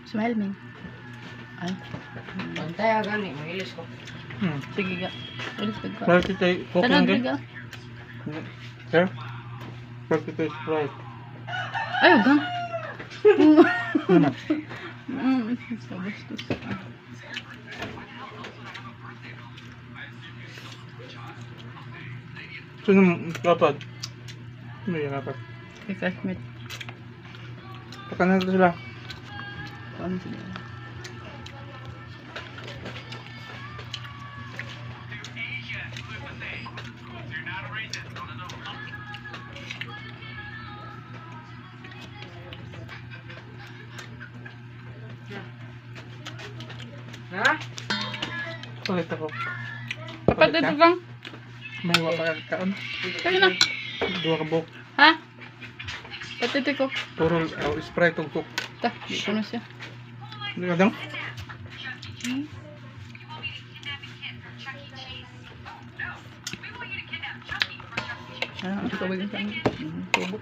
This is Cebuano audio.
Smile, Ming. Ay. Bantay ah, gani. Mahilis ko. Sige ga. Ulit ka. Bakit tayo coke Tanod lang din? ga. Sir? Bakit tayo Sprite? Ay, gang. Ano man? Bastos. Sino dapat? May dapat. Kay classmate. Pakanan na sila. Ano sila? Ha? Palit ako. Kapat dito gang. May wala kaon. Kaya na. Duha ka buhok. Ha? Patiti ko. Puro oh, Sprite ug Coke. Ta, di ko na siya. Hindi ka dang? Ah, ang tubig sa amin. Tubo.